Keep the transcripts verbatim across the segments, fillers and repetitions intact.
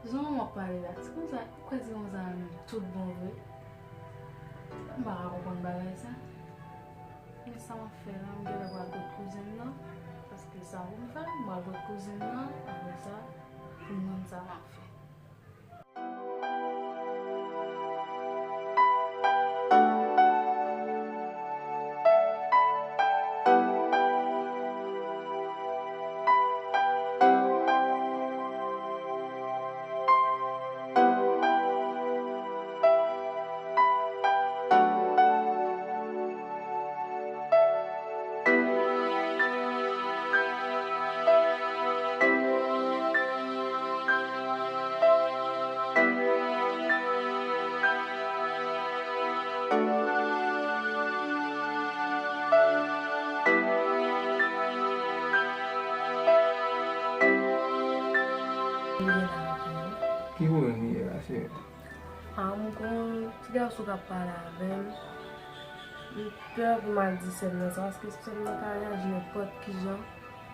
Jan w ap pale la, se konsa, ou kwè se konsa menm tout bon vre? M pa ka konprann bagay sa. Men sa m ap fè la, m genlè pral kot kouzin nan, paske sa pou m fè, m pral kot kouzin nan, apre sa, pou m konn sa m ap fè. Ki pwoblèm li ye la, cheri? A, m gon ti gason k ap pale avè m. M pè pou m al di sè m nan sa, paske sè m nan ka reyaji nenpòt ki jan.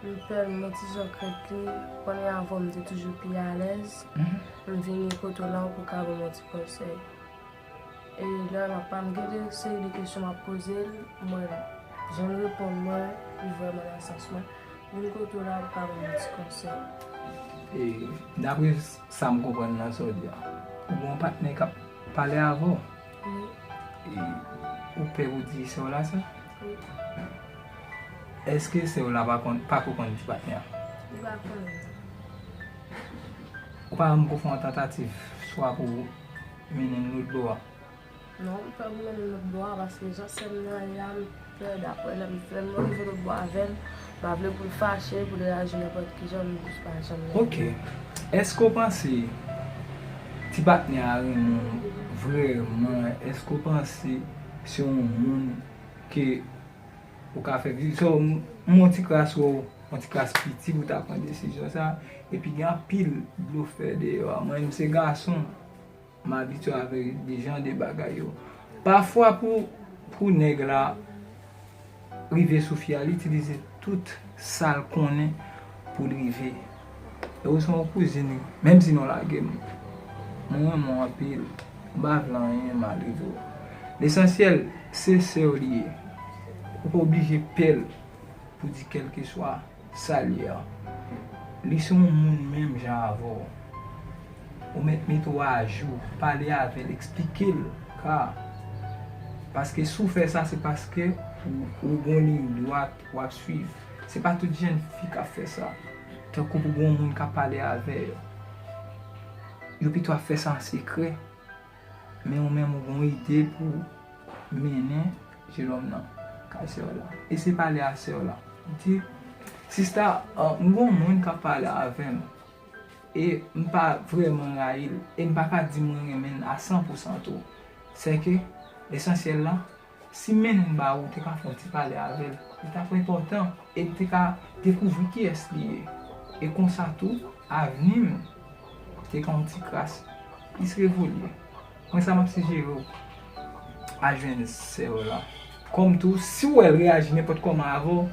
M pè l, m gon ti jan krent li. Kounye a avè w m te toujou pi alèz. M vini kote w la, ou pou ka ban m yon ti konsèy. E lè l ap pale, m gen de seri de kesyon m ap poze l, m wè jan l reponn mwen, li vrèman nan sans mwen. Vin kote w la pou ka ban m yon ti konsèy. E, dapre sa m konprann nan sa w di a, ou gen yon patnè k ap pale avè w? Wi. E, ou pè pou di sè w la sa? Wi. Èske sè w la pa konn, pa ko konn ti patnè a? Li pa konnen. Ou pa janm ko fè yon tantativ, swa pou mennen l lòt bò a? Non, m pè pou mennen l lòt bò a, paske jan sè m nan ye a, m pè, daprè lè m fè m rive lòt bò avè l, m pa vle pou l fache, pou l reyaji nenpòt ki jan, m jis pa janm renmen. Ok. Èske w panse ti patnè a renmen w vrèman? Èske w panse se yon moun ke ou ka fè vi-, so, m, m yon ti kras wè w, yon ti kras piti pou ta pran desizyon sa, epi gen anpil blofè deyò a. Mwen menm se gason, m abitye avè de jan de bagay yo. Pafwa pou, pou nèg la rive sou fi a, li itilize tout sa l konnen pou l rive. E ou se yon kouzin, menm si nou lage m, mwen renmen w anpil. M pa vle anyen mal rive w. Lesansyèl, se sè w li ye. Ou pa oblije pè l pou di kèlkeswa sa l ye a. Li se yon moun menm jan avè w. Ou mèt mete w ajou, pale avè l, eksplike l ka. Paske si w fè sa, se paske ou, ou gon liy dwat w ap swiv. Se pa tout jèn fi k ap fè sa. Tankou pou gon moun k ap pale avè yo. Yo pito ap fè sa an sekrè. Men ou menm ou gon ide pou mennen jenòm nan kay sè w la. Eseye pale a sè w la. Di, sista, ah, m gon moun k ap pale avè m. E m pa vrèman rayi l. E m pa ka di mwen renmen l a san pou san tou. Sèke, lesansyèl la, si m mennen l ba ou, ou te ka fè yon ti pale avè l, li t ap enpòtan, e m te ka dekouvri kiyès li ye. E konsa tou, avni m te ka yon ti kras plis revolye. Mwen sa m ap sijere w, al jwenn sè w la. Kòm tou, si w wè l reyaji nenpòt kòman avè w,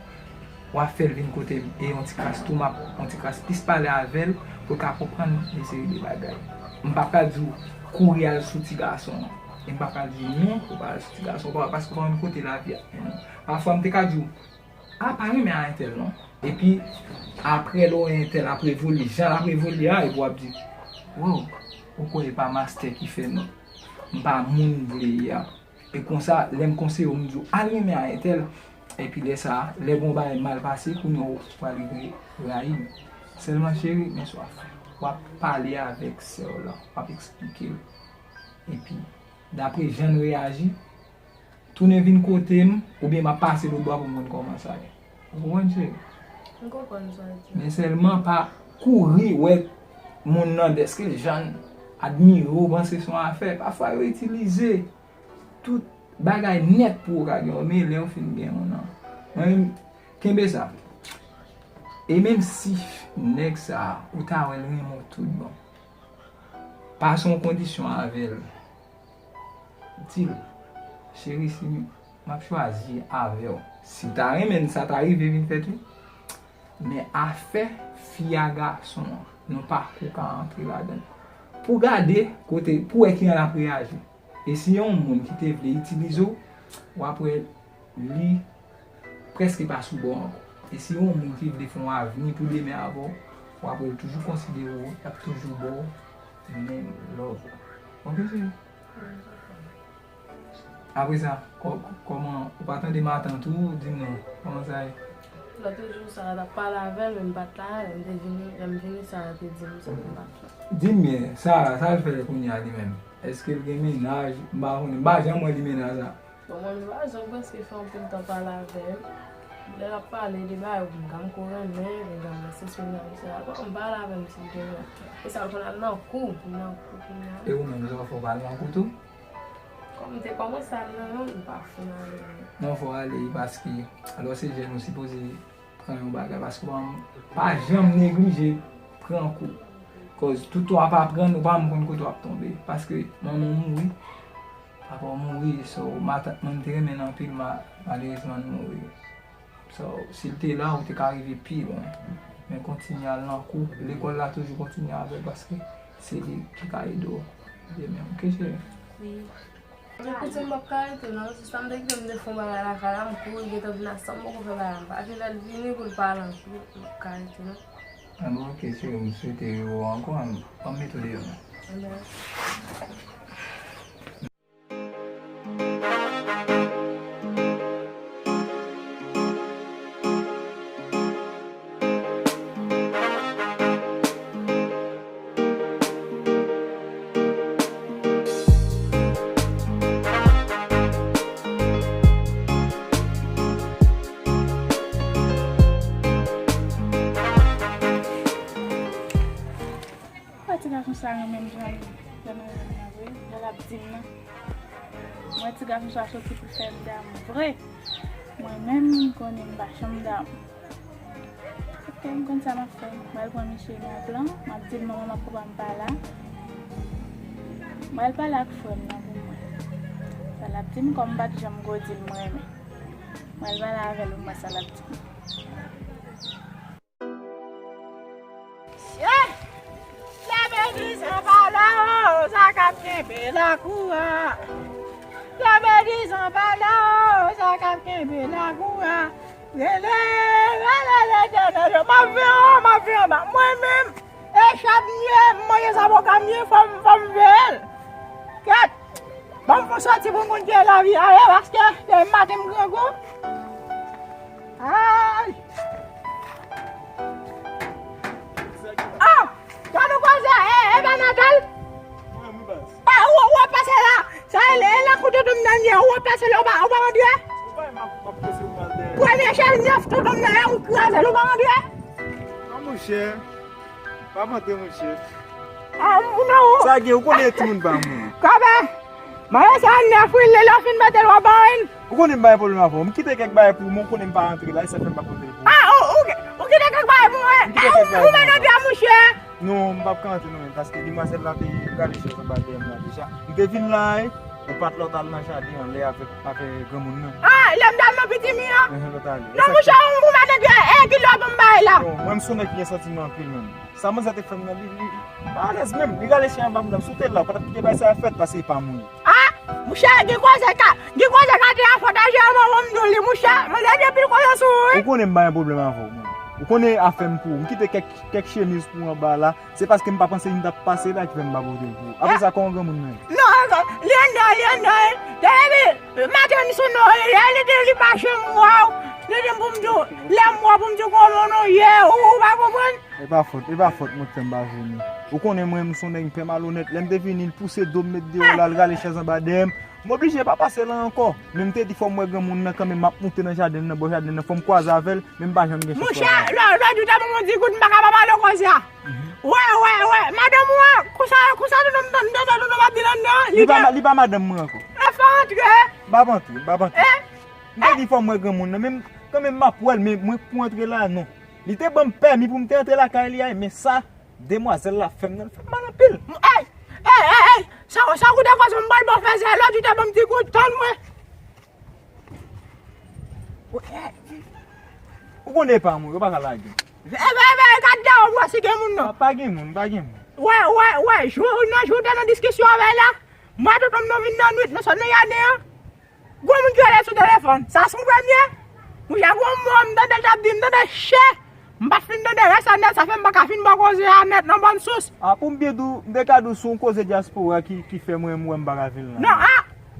w ap fè l vin kote m. E yon ti kras tou, m ap yon ti kras plis pale avè l pou l ka konprann yon seri de bagay. M p ap ka di w kouri al sou ti gason an. E m p ap ka di w non, ou pa al sou ti gason, pa, paske w pa konn kote lavi ap mennen w. Pafwa, m te ka di w, a, pa renmen a entèl non. Epi, apre lè w wè entèl ap revolye, jan l ap revolye a, epi w ap di, wow, ou kwè e pa mastè ki fè m, m pa moun m vle ye a. E konsa, lè m konseye w, m di w, al renmen a entèl. Epi lè sa a, lè gon bagay mal pase, kounye a w pral rive rayi m. Sèlman, cheri, men sa w ap fè. W ap pale avèk sè w la, w ap eksplike l. Epi, dapre jan l reyaji, tounen vin kote m, oubyen m ap pase lòt bò pou m konn kòman sa ye. Ou konprann, cheri? M konprann sa w di. Men sèlman pa kouri wè moun nan dèske l jèn, admire w, panse se yon afè. Pafwa yo itilize tout bagay nèt pou yo ka gen w, men lè yo fin gen w nan. Mwen menm, kenbe sa. E menm si nèg sa a, ou ta wè l renmen w tout bon, pase yon kondisyon avè l. Di l, cheri, si m ap chwazi avè w, si w ta renmen l, sa ta rive vin fèt, wi. Men afè fi a gason an, nou pa ko ka antre ladan l. pou gade kote, pou wè kijan l ap reyaji. E si yon moun ki te vle itilize w, w ap wè li prèske pa sou bò ankò. E si yon moun ki vle fè yon avni pou demen avè w, w ap wè l toujou konsidere w, l ap toujou ba w menm love ou. Ok, cheri? Apre sa, kò-, kò-, kòman, ou pa tande matant ou, di m non, kòman sa ye? Lòt jou, Sara t ap pale avè l, men m pa t la, lè m te vini, lè m vini, Sara te di m sa, men m pa t la. Di m byen, Sara, sa l fè kounye a li menm? Èske l gen mennaj? M pa konnen, m pa janm wè li mennaj la. Bon, mwen, m pa janm prèske fè anpil tan pale avè l. Lè l ap pale de bagay, m ka m ko renmen, m ka m sispann nan misye la. Bon, m pale avè l, misye te renmen. E sa l konn al nan kou, nan kou kounye a. E ou menm, sa w fè w pa al nan kou tou? Kòm m te kòmanse al nan youn, m pa fin ale. Non, fò w ale, paske lè w se jèn, ou sipoze pran yon bagay, paske w pa, pa janm neglije pran kou. Cause tout tan w ap aprann, ou pa janm konn kote w ap tonbe. Paske manman w mouri, papa w mouri, so, matant mwen m te renmen l anpil, ma-, malerezman, l mouri. So, si l te la, ou te ka rive pi lwen. Men kontinye al nan kou, lekòl la toujou kontinye avè l, paske se li ki ka ede w demen, ok, cheri? Wi. Epi di m p ap ka rete non, sista m te kite m te fè yon bagay lakay la, m kouri gentan vin a sa m poko fè bagay la, m pa gen lè l vini pou l pale ankò, m p ap ka rete non. Ah bon, ok, cheri, m swete yo ankò, ban m mete w deyò non. Anben. Wè ti gason sa renmen m jan l renmen m nan vre, jan l ap di m nan. Mwen ti gason sa soti pou fè m damou vre. Mwen menm m konnen m pa janm damou. Ok, m konn sa m ap fè. M pral pran misye nan plan, m ap di l manman m ak papa m pa la. M pral pale ak frè m nan pou mwen. Sa l ap di m, kòm m pa t janm go di l mwen renmen. M pral pale avè l pou m wè sa l ap di m. Mesye, leve di zanbala o, sa k ap kenbe lakou a. Leve di zanbala o, sa k ap kenbe lakou a. Rele, rele Letènèl yo, m ap veye, m ap veye anba. Mwen menm, e chat m ye, m manje zaboka m ye, fò m, fò m veye l. Kèt, ban m fè soti pou m konn kijan lavi a ye, paske demen maten m grangou. Ay! Ah! Gad yon koze, e, e pa Natal? E, ou, ou ap pase la. Sa e, e lakou tonton m nan ye, ou ap pase la, ou pa, ou pa rantre? Premye chèz nèf tonton m nan ye, ou kraze l, ou pa rantre? Ah, monchè. Pa vantre, monchè. Ah, ou nan ou? Sa gen, ou konnen timoun pa moun. Kòbe, mayo sa nèf wi, lè, lè w fin mete l, w ap ba mwen. Ou konnen m pa gen pwoblèm avè w. M kite kèk bagay pou ou, men ou konnen m pa rantre la, e sa k fè m pa pote l pou ou. Ah, ou, ou, ou kite kèk bagay pou mwen? M kite kèk bagay pou ou. Ah, ou, ou mèt antre a, monchè. Non, m p ap ka rantre non, menm, paske demwazèl la te rale chèz anba dèyè m la deja. M te vin la, e, ou pa t la, w t al nan jaden anlè avèk, avèk granmoun nan. Ah, lè m t al nan pitimi an? Enhen, lè w t ale. Non, monchè, ou, ou mèt antre, e, ki lòd ou m bay la? Non, mwen, m se yon nèg ki gen santiman anpil, menm. Sa manzè te fè m nan, li, li, li pa alèz menm. Li rale chèz anba bouda m. Si w te la, ou pa t ap kite bagay sa a fèt, paske se pa moun. Ah! Monchè, gen koze ka, gen koze ka te afè ta jere manman m di w li, monchè. Manzè gen pil koze sou ou, wi. Ou konnen m pa gen pwoblèm avè w, menm. Ou konnen afè m pou ou. M kite kèk, kèk chemiz pou ou anba la. Se paske m pa panse li t ap pase la ki fè m pa pote l pou ou. Apre sa, kòman granmoun nan ye? Non, li anndan, li anndan, wi. Depi maten m sou non, li, li di li pa janm wè w. Li di m pou m di w, lè m wè w pou m di w kòman w ye, ou, ou pa konprann? E pa fòt, e pa fòt mwen k fè m pa vini. Ou konnen mwen, m se yon nèg, m pè malonèt. Lè m te vini, l pouse do m met deyò la, l rale chèz anba dèyè m. M oblije pa pase la ankò. Men m te di fò m wè granmoun nan kanmenm, m ap moute nan jaden nan, bò jaden nan, fò m kwaze avè l, men m pa janm gen chans kwaze avè l. Monchè, lò, lòt jou te ban m yon ti kout, m pa ka pa pale w konsa. Wè, wè, wè, madanm ou an, konsa, konsa tonton m, m tande tonton m ap di l anndan, li pa, li pa madanm mwen ankò. L ap fè antre. M p ap antre, m p ap antre. M te di fò m wè granmoun nan, men m, kanmenm m ap wè l, men mwen k pou antre la, non. Li te ban m pèmi pou m te antre lakay li a, men sa demwazèl la fè m nan, l fè m mal anpil. Ey! Ey, ey, ey! Sa, sa koute koze m pral ba w fè, se lòt ou te ban m ti kout, tann mwen. Ou konnen e pa mwen, yo pa ka lage m. Ey, ey, ey, gad deyò pou wè si gen moun non. Pa, pa gen moun, pa gen moun. Wè, wè, wè, jou, nan jou w te nan diskisyon avè l la, m wè tonton m nan vin nan nwit, nan sòn nan jaden an. Gwo moun ki rele sou telefòn. Sa se yon premye. Monchè, gwo mo, m tande l t ap di, m tande chè. M pa t fin tande rès la nèt, sa fè m pa ka fin ba w koze a nèt nan bòn sous. A, pou m byen di w, m te ka di w se yon koze dyaspora ki, ki fè mwen, m wè m pa ka vin la. Non, a,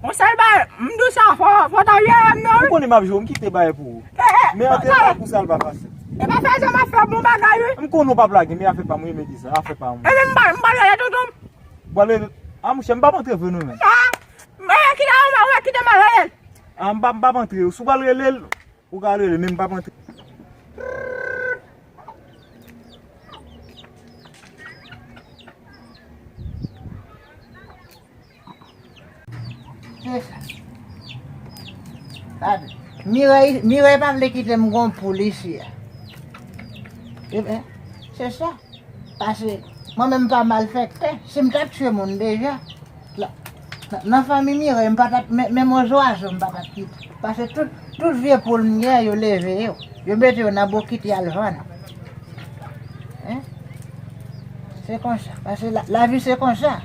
yon sèl bagay, m di w sa, fò, fò w ta jere m non, wi. Ou konnen m ap jere w, m kite bagay pou ou. E, e, men antre la pou sa l pa fasil. E pa fè sa m ap fè bon bagay, wi. M konnen w p ap lage, men afè pa m, wi, men di sa, afè pa m. E men m pa, m pa rele tonton m. Bon, ale, a, monchè, m p ap antre vre non, men. A, men kite, ou wè, kite m al rele l. A, m p ap, m p ap antre. Si w pral rele l, ou ka rele l, men m p ap antre. Se sa. Gade. Mirèy, Mirèy pa vle kite m gon poul isi a. Ebyen, se sa. Paske mwen menm m pa malfektè. Si m t ap tye moun deja, la, nan, nan fanmi Mirèy, m pa t ap, men, menm yon zwazo m pa t ap kite. Paske tout, tout vye poul m gen, yo leve yo. Yo mete yo nan bokit, y al vann. Hein? Se konsa. Paske la, lavi se konsa.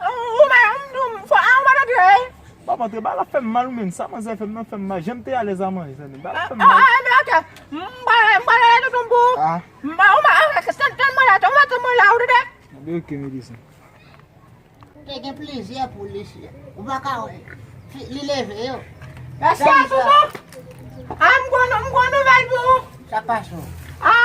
Ou, ou, ou, ou, fò, a, ou pa t antre, wi. M p ap antre, bagay la fè m mal, ou menm. Sa manzè fè m nan fè m mal. Jan m te alèz a manje, tande. Bagay la fè m mal. A, a, men oke. M pa, m pa rele tonton pou ou. A. M pa, ou pa, a, tann, tann mwen la, tann mwen, tann mwen la, ou tande? Ebyen, oke, Melisa. Te gen plizyè poul isi a. Ou pa ka wè. Fi, li leve yo. Èske a tonton? A, m gon, m gon nouvèl pou ou. Sa k pase w? A,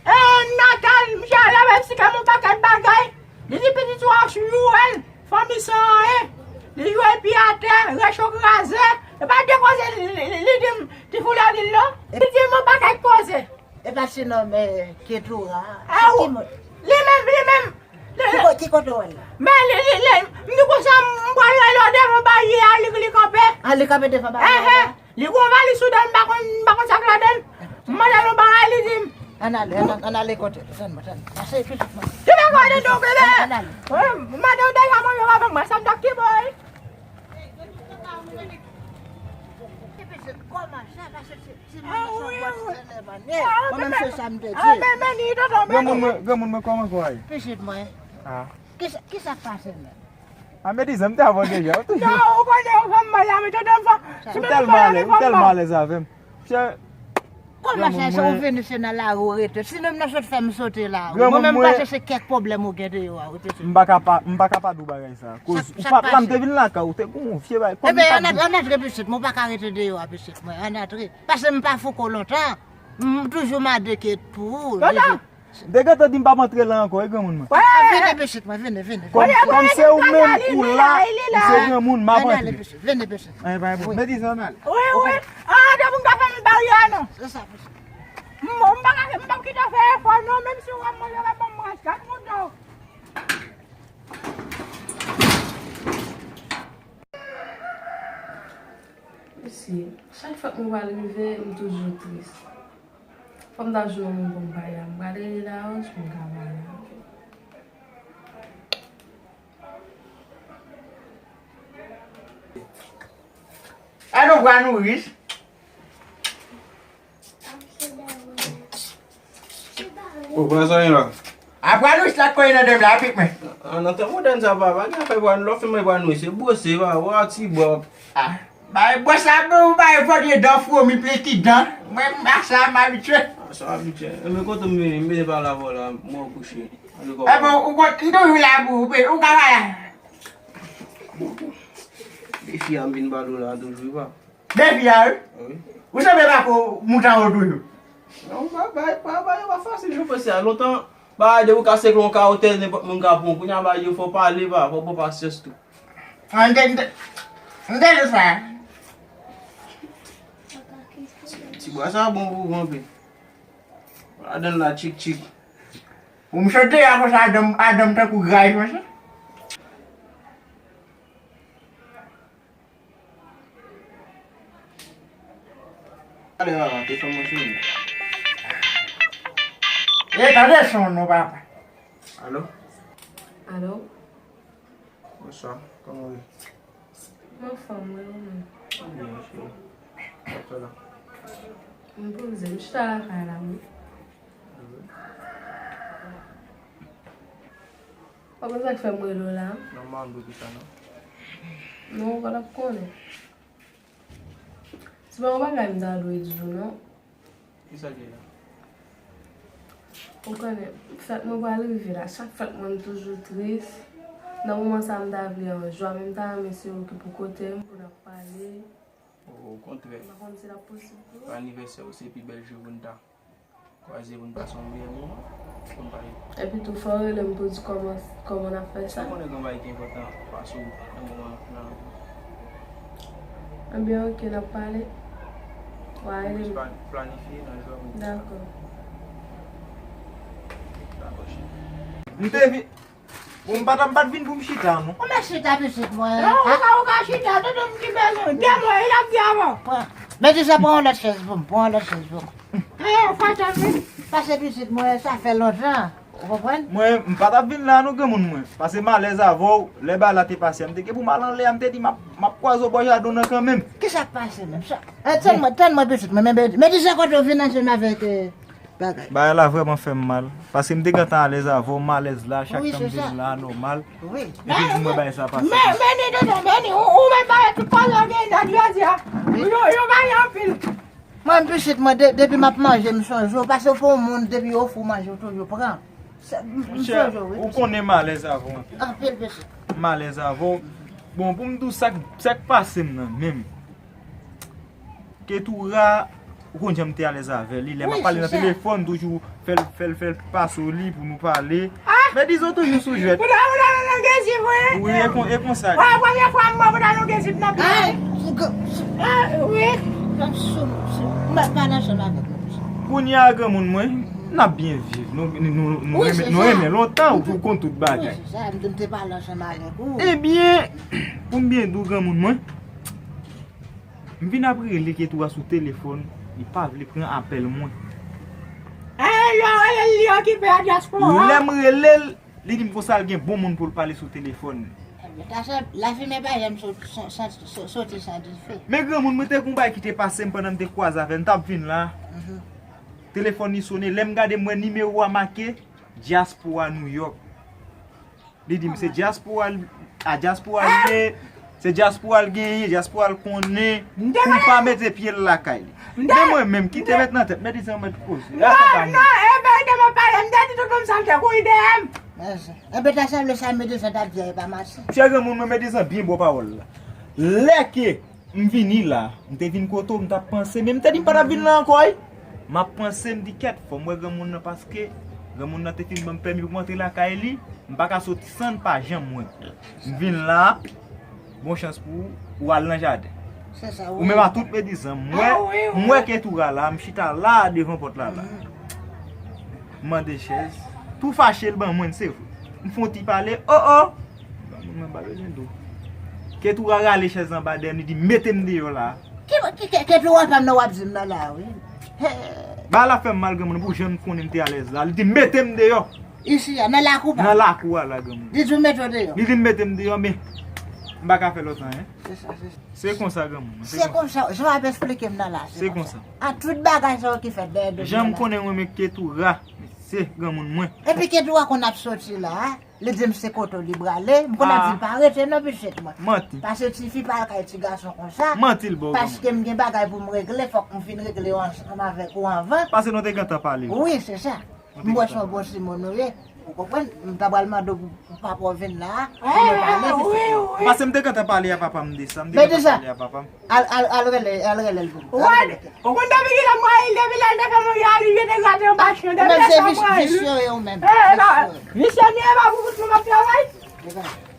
e, Natal, misye al avèk si kè m yon pakèt bagay. Li di pitit ou a jwe l, fanmi san anyen. Li jwe l pi atè, recho kraze. E pa de koze li, li, li, li di m, ti foulè di l non. Li di m yon pakèt koze. E pa se nonm, eh, Ketura. A, ou, li menm, li menm. Ki ko-, ki kote w wè l la? Men li, li, li, m di konsa, m pral rele w devan baryè a, li, li kanpe. A, li kanpe devan baryè a? Enhen. Li gon valiz sou do l, m pa konn, m pa konn sa k ladan l. M mande l yon bagay, li di m. Ann ale, ann, ann ale kote l. Tann mwen, tann mwen. Pase pitit mwen. Ki bagay de do bebe? Ann ale. Wi, m mande w deja manje avèk mwen, sa m t ap ki boy. Ti pitit, kòman sa? Pase ti, ti moun nan se yon bòs sèlè manye. Mwen menm se sa m te di. Granmoun mwen, granmoun mwen, kòman kò a ye? Pitit mwen. A. Kisa, kisa k pase menm? A, Melisa, m te avè w deja, ou toujou. Non, ou konnen ou fè m mal la, men tonton m fò. Ou tèlman alèz, ou tèlman alèz avè m. Chè, kòman sa, se ou vini, se nan lari ou rete? Si nonm nan sot fè m sote lari. Mwen menm, m panse se kèk pwoblèm ou gen deyò a, wi, pitit. M pa ka pa, m pa ka pa di w bagay sa. Koz ou pa t la, m te vin lakay ou, te gon vye bagay. Ebyen, ann antre, pitit mwen, ou pa ka rete deyò a, pitit mwen, ann antre. Pase m pa fouke w lontan. M toujou mande ke pou ou. M te gentan di m p ap antre la ankò, wi, granmoun mwen. Vini, pitit mwen, vini, vini. Kòm, kòm se ou menm ou la, ou se granmoun, m ap antre. Vini, pitit, vini, pitit. Anyen pa bon. Melisa, ann ale. Wi, wi. A, depi m ka fèmen baryè a, non. Se sa, pitit. M, m pa ka, m p ap kite w fè efò, non, menm si w ap manje, w ap ban m manje. Gad mouton. Mesye, chak fwa ke mwen pral rive, m toujou tris. Fò m ta jwenn yon moun pou m pale a. M pral rele Laurence pou m ka pale avè l. Alo, Bwa Nouris. Ou pran sa la? A, Bwa Nouris la konnen nan dèm la, pik mwen. A, nan tan modèn sa, papa, gen afè Bwa Nouris, lè w fin manje Bwa Nouris, se bwose, papa, w a ti bò. A, bay bwòs la, bon, bay vòt ye dan fwomi, pli ki dan. Mwen, m a sa, m abitye. A, sa w abitye. E, men kote m vini, m vini pale avè w la, mwen kouche. E bon, ou konn, m toujou la pou ou, ou ka pale. Depi a m vin pale w la, toujou, papa. Depi a, wi. Wi. Ou sanble pako moutan yo toujou. Non, ba, ba, ba, ba, yo pa fasil, yo fè sa. Lontan, ba, depi ou ka sekle yon kawotèl, nenpòt moun ka pran. Kounye a, ba, yo fò pale, ba, fò pran pasyans tou. A, m te, m te, m te di sa. Ti bwa sa bon pou ou, anpil. Ladan l la, tchik, tchik. Ou m sote a konsa, adan m, adan m tankou gray konsa. Ale, papa, te fè mwen sonnen. E, tande son non, papa. Alo? Alo? Bonswa, kòman w ye? M anfòm, wi, ou menm? M byen, cheri. Sa w ap fè la? M poze, m chita lakay la, wi. Wi. Ou konn sa k fè m rele w la? Non, m pa konn poukisa non. Non, ou pa t ap konnen. Se pa yon bagay m ta dwe di w non. Kisa k ye la? Ou konnen, fèt mwen pral rive la. Chak fèt mwen, m toujou tris. Nan moman sa, m ta vle an jwa, men m ta renmen se ou ki pou kote m, pou n ap pale. Okontrè, anivèsè ou se pi bèl jou pou n ta kwaze, pou n pase yon meyè moman, pou n pale. Epi tou, fò w rele m pou di kòman, kòman n ap fè sa. Ou konnen gen yon bagay ki enpòtan pase w nan moman nan. Ebyen, oke, n ap pale. W a rele m. Planifye nan jwa pou. Dakò. Dakò, cheri. M te vi- Bon, m pa t, m pa t vin pou m chita, non. Ou mèt chita, pitit mwen. Non, ou ka, ou ka chita, tout moun ki bezwen. Demon, il ap di avan. Pran. Mèt di sa, pran yon lòt chèz pou m, pran yon lòt chèz pou m. Eh, ou fè tann, wi. Pase pitit mwen, sa fè lontan. Ou konprann? Mwen, m pa t ap vin la, non, granmoun mwen. Pase m alèz avè w, lè bagay la te pase a, m te gen pou m al anlè a, m te di, m ap, m ap kwaze w bò jaden w nan kanmenm. Kisa k pase menm? Sa, eh, tann mwen, tann mwen, pitit mwen, men, men, men di sa kote w vin ansanm avèk, eh, Bagay. Bagay la vrèman fè m mal. Paske m te gentan alèz avè w, m alèz la, chak tan m vin la, nòmal. Wi. Epi pou mwen bagay sa pase. Men, men, men, men, men, ou, ou menm bagay tout pale w gen dat jodi a. Wi. Yo, yo bagay anpil. Mwen, pitit mwen, de-, depi m ap manje, m sonje w. Paske w fè yon moun, depi yo ofri w manje, w toujou pran. Se, m, m sonje w, wi. Ou konnen m alèz avè w anpil. Anpil, pitit. M alèz avè w. Bon, pou m di w sa k, sa k pase m nan menm. Ketura, ou konn jan m te alèz avè li. Lè m ap pale nan telefòn, toujou fè l, fè l, fè l pase w li pou nou pale. Men dizon toujou sou jwèt. Pou ta, pou ta nan longe zip, wi. Wi, e kon, e konsa. Wi, premye fwa m wè pou ta longe zip nan pi. Wi. Kounye a, granmoun mwen, n ap byen viv. Nou, nou, nou, nou renmen, nou renmen lontan, ou konn tout bagay. Wi, se sa, m te, m te pale ansanm avèk ou. Ebyen, pou m byen di w, granmoun mwen, M vin ap rele Ketura sou telefòn, li pa vle pran apèl mwen. Eh, lè w rele l, li okipe a dyaspora. Lè m rele l, li di m konsa l gen bon moun pou l pale sou telefòn. Tasha, lafimen pa janm sot-, san-, san-, so-, soti san dife. Men granmoun, mwen te gen yon bagay ki te pase m pandan m te kwaze avè l, m t ap vin la. Telefòn li sonnen, lè m gade m wè nimewo a make dyaspora New York. Li di m se dyaspora l, a dyaspora l ye, se dyaspora l genyen, dyaspora l konnen, pou l pa mete pye l lakay li. Men mwen menm, ki te met nan tèt, men dizon mèt koze. Non, non, e verite m ap pale, m te di tout moun sa m te kouri dèyè m. Enben, ta sanble sa medizan t ap di a, e pa mache. Chè granmoun mwen, medizan byen bon pawòl la. Lè ke M vini la, m te vin kote w, m t ap panse, men m te di m pa t ap vin la ankò, wi. M ap panse, m di kèt, fò m wè granmoun nan, paske granmoun nan te fin ban m pèmi pou m antre lakay li, m pa ka soti san n pa janm wè m. M vin la, bon chans pou ou, ou al nan jaden. Ou menm a tout medizan, m wè, m wè Ketura la, m chita la devan pòt la la. M mande chèz, tou fache l ban mwen, se vre. M fè yon ti pale, o, o! Mwen pa bezwen di w. Ketura rale chèz anba dèyè m, li di, "Mete m deyò la a." Ki, ki, ki, Ketura pa m nan w ap di m nan la a, wi. Bagay la fè m mal, granmoun, pou jan m konnen m te alèz la. Li di, "Mete m deyò." Isi a, nan lakou pa m. Nan lakou a la, granmoun. Li di w mete w deyò. Li di m mete m deyò, men m pa ka fè lòt anyen. Se sa, se sa. Se konsa, granmoun. Se konsa, jan w ap esplike m nan la, se konsa. A tout bagay sa yo ki fèt dèyè do m nan la. Jan m konnen mwen, men Ketura, se granmoun mwen. Epi Ketura konn ap soti la a. Li di m se kote w li prale. M konn ap di l pa rete non pitit mwen. Manti. Paske tifi pa al kay ti gason konsa. Manti l ba w. Paske m gen bagay pou m regle, fòk m fin regle yo ansanm avèk ou anvan. Paske nou te gentan pale. Wi, se sa. M wè se yon bon timoun ou ye. Ou konprann? M ta pral mande w pou, pou papa w vin la a, pou nou pale pitit mwen. Paske m te gentan pale a papa m de sa. M te gentan pale a papa m. Al, al, al rele, al rele l pou m. Ou konn depi kilè m rayi l, depi lè l te fè m yon riyal, li vin te grate yon machin, depi lè sa m rayi l. Visye, visye, m ap travay.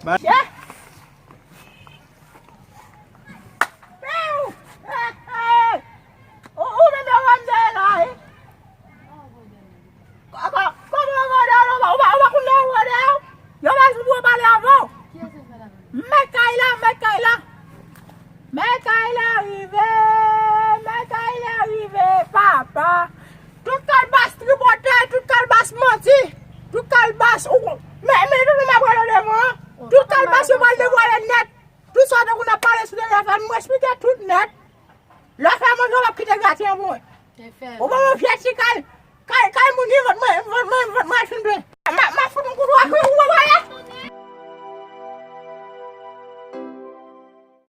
Visye. Ou, ou menm yo wè m dèyè la, wi. Kò-, kò-, kòman yo wè w dèyè la, ou pa, ou pa, ou pa konn lè yo wè w dèyè? Yo pa janm vle pale avè w. Mèt kay la, mèt kay la. Mèt kay la rive, mèt kay la rive, papa. Tout kalbas tripotay, tout kalbas manti, tout kalbas, ou, men, men, men, men, m ap rele devan an. Tout kalbas yo pral devwale nèt. Tout sa w te konn ap pale sou telefòn, m esplike tout nèt. Lè w fè manje, w p ap kite graten an pou mwen. Ou ban mwen vye ti kay, kay, kay moun ki vant mwen, vant mwen, vant mwen fin plen. M a, m a fout yon kout wè.